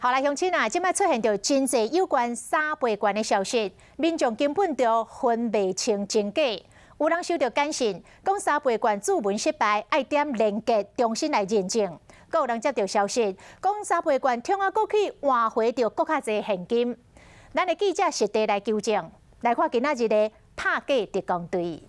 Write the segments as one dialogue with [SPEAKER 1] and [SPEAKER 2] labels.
[SPEAKER 1] 好來，鄉親啊，這擺出現著真濟有關三倍券的消息，民眾根本就分袂清真假。有人收著簡訊，講三倍券注文失敗，愛點連結重新來認證。閣有人接著消息，講三倍券通啊閣去換回著閣較濟現金。咱的記者實地來求證，來看今仔日的拍假特工隊。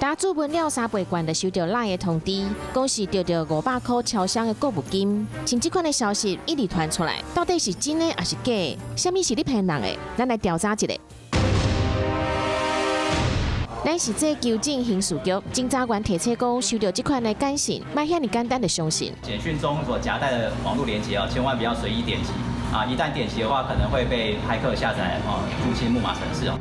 [SPEAKER 2] 打注文了三倍券就收著 LINE 的通知，講是著著500箍超商的購物金。像這款的消息一直傳出來，到底是真的抑是假的？啥物是咧騙人的？咱來調查一下。咱實際求證刑事局偵查員提醒講，收著這款的簡訊，莫遐爾簡單的相信。
[SPEAKER 3] 簡訊中所夾帶的網路連結哦，千萬不要隨意點擊啊！一旦點擊的話，可能會被駭客下載哦，入侵木馬程式哦。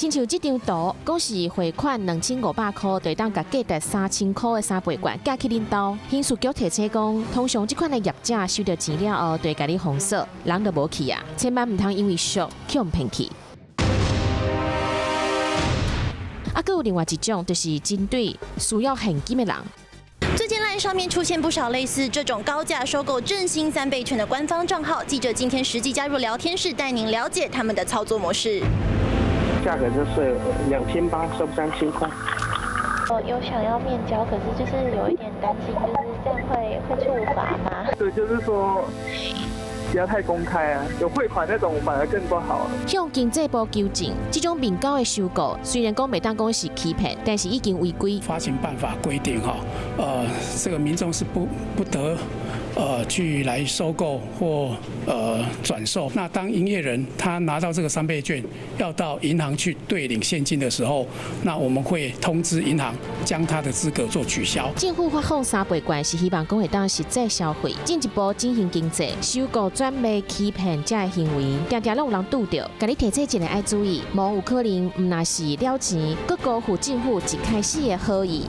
[SPEAKER 2] 親像這張圖，講是匯款2500箍，就會當共價值3000箍的三倍券寄去恁兜。刑事局提醒講，通常這款的業者收著錢了後，就會共你封鎖，人就無去啊！千萬毋通因為俗去予騙去。啊，閣有另外一種，就是針對需要現金的人。
[SPEAKER 4] 最近 LINE 上面出現不少類似這種高價收購振興三倍券的官方賬號，記者今天實際加入聊天室，帶您了解他們的操作模式。
[SPEAKER 5] 價格就是2800，收3000塊。
[SPEAKER 6] 我有想要面交，可是就是有一點擔心，就是這樣會處罰嗎？
[SPEAKER 7] 對，就是說不要太公開啊，有匯款那種反而更不好。
[SPEAKER 2] 向經濟部求證，這種面交的收購，雖然講袂當講是欺騙，但是已經違規。
[SPEAKER 8] 發行辦法規定，哈，這個民眾是不得去來收購或轉售。那當營業人他拿到這個三倍券，要到銀行去兌領現金的時候，那我們會通知銀行將他的資格做取消。
[SPEAKER 2] 政府發放三倍券是希望講會當實際消費，進一步振興經濟，收購轉賣欺騙這个行為，定定攏有人拄著，共你提醒一下愛注意，無有可能毋但是了錢，閣辜負政府一開始的好意。